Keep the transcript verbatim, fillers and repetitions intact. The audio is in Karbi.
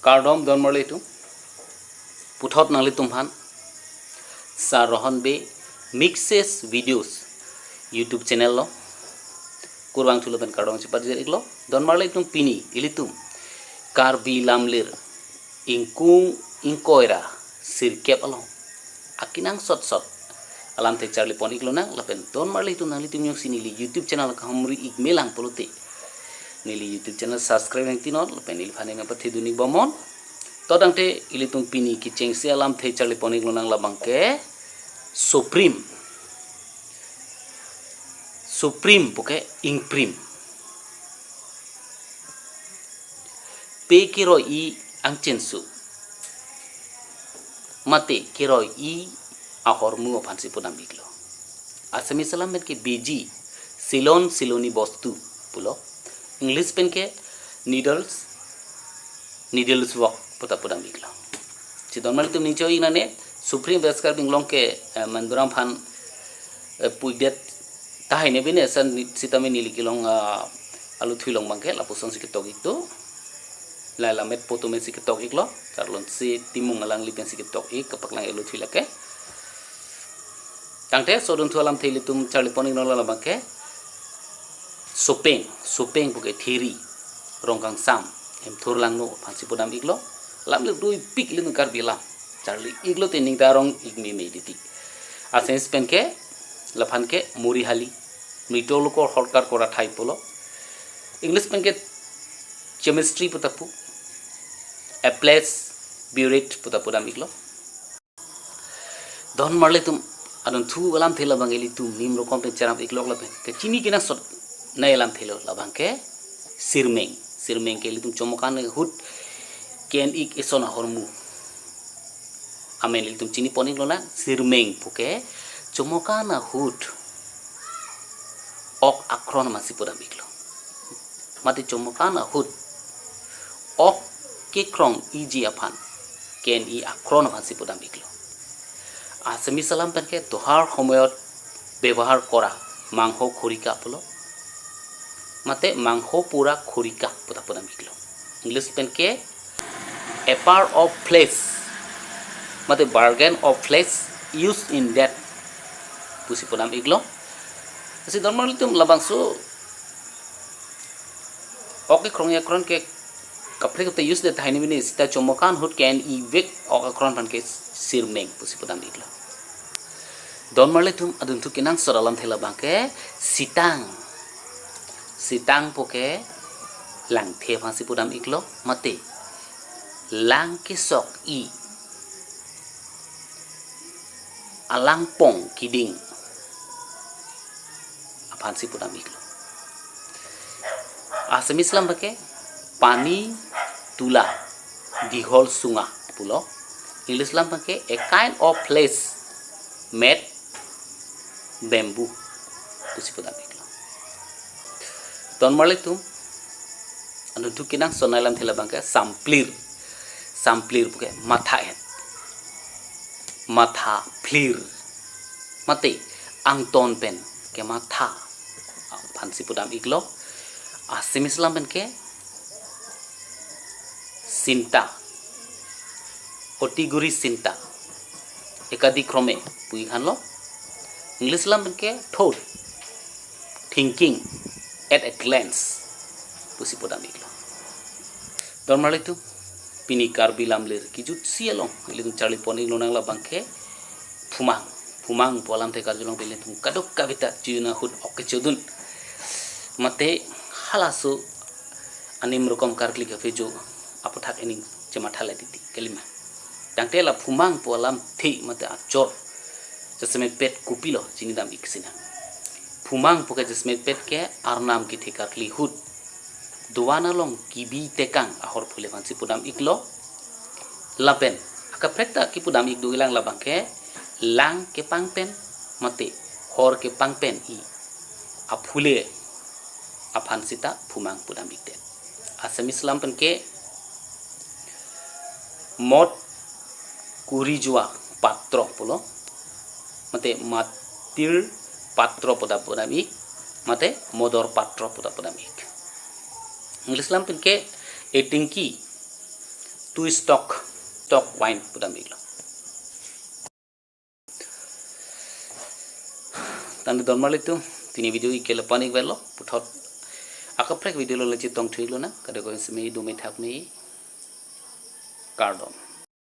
Kardom donmarli atum. Puthot nanglitum aphan Sar Rohon Bey Mixes Videos YouTube channel along kurvangthu lapen kardom chepajir iklo. Donmarli atum, pini ilitum Karbi Lamlir ingkung ingkoi ra sirkep along akenangsot sot alamthe charlipon iklonang, lapen donmarli atum, nanglitum jongsi neli YouTube channel kahumri ikmelang pulote neli YouTube channel subscribe nangtinon lapen neliphan nangpathedun ikbomnon. To tangte ilitum pini kechengsi alamthe charlipon iklonang labangke Suprim. Suprim puke ingprim. Pe keroi-i angchinsu mate keroi-i ahormu aphansi pudam iklo. Assamese alam penke beji, silon siloni bostu pulo. English penke needles, needles work puta pudam iklo. Si donmarli atum ning choi nane, Suprim West Karbi Anglong ke, eh, Manduram aphan, eh, puidet tahai ne bine san ni-, sitame neli kelong, ah, aluthui along abangke lapusonsi ketok ikdo. Lailamet poto ametsi ketok iklo. Karlonsi Timung alangli pensi ketok ik, kapaklang aluthui lake. Tangte laso adunthu alamthe ilitum charlipon iknolo labangke Supeng, Supeng puke thiri, rongkangsam, emthur langno aphansi pudam iklo. Lamlir duipik ilitum Karbi alam charli iklote ning ta arong ik meme titi. Assamese penke laphan ke Murihali, mrito lokor horkar kora thai pulo. English penke chemistry puta pu, Aplis buried puta pudam iklo. Donmarli atum, adunthu alamthe labang ilitum nim rokom pen cherap iklok lapen kechini kenangsot nai alamthe lo labangke Sirmeng. Sirmeng ke ilitum chomokan ahut ke-en ik eson ahormu amen ilitum chinipon iklonang. Sirmeng puke chomokan ahut ok akron amatsi pudam iklo. Mate chomokan ahut ok kekrong-iji aphan ke-en-i akron aphansi pudam iklo. Assamese alam penke dohar homoyot bebohar kora mangho khorika pulo. Mate mangho pura khorika puta pudam iklo. English penke a part of flesh mate bargain of flesh used in death pusi pudam iklo. Lasi donmarli atum labangso ok kekrong-i akron ke kaprek te use det tahai ne bine, sita chomokan ahut ke-en-i vek ok akron aphan ke Sirmeng pusi pudam iklo. Donmarli atum, adunthu kenangsot alamthe labangke Sitang. Sitang puke langthe aphansi pudam iklo mate lang kesok-i alangpong kiding aphansi pudam iklo. Assamese alam penke pani tula dihol sunga pulo. English alam penke a kind of flesh made bamboo pusi pudam iklo. Donmarli atum, adunthu kenangsot nai alamthe labangke Samplir. Samplir puke matha-et, matha phlir mate angton pen kematha aphansi pudam iklo. Assamese alam penke sinta, otiguri sinta, ekadi krome pu-ik henlo. English alam penke thought, thinking at a glance pusi pudam iklo. Donmarli atum, pini Karbi Lamlir kejutsi along ilitum charlipon iklonang labangke Phumang. Phumang pu alamthe karjulong pen ilitum kadokave ta chojun ahut ok kechodun mate halaso anim rokom karkli kapejo aputhak ening chematha le titi kalima. Tangte la Phumang pu alamthe mate achor jasemet pet kopilo chinidam ik sinang. Phumang puke jasemet pet ke Arnam kethe karkli ahut dovan along kibi tekang ahorphule aphansi pudam iklo. Lapen akaprek ta kepudam ik dolang labangke lang kepangpen mate hor kepangpen-i aphule aphan sita Phumang pudam ikdet. Assamese alam penke mot kuri jua patro pulo, mate matir patro puta pudam ik, mate modor patro puta pudam ik. English alam penke a tinky, Two stroke, stroke wine pudam iklo. Tangte donmarli tum, pini video ik ke lapu-an ik velo, puthot akaprek video along le chetong thu iklonang, kadokave seme dome thakme, kardom.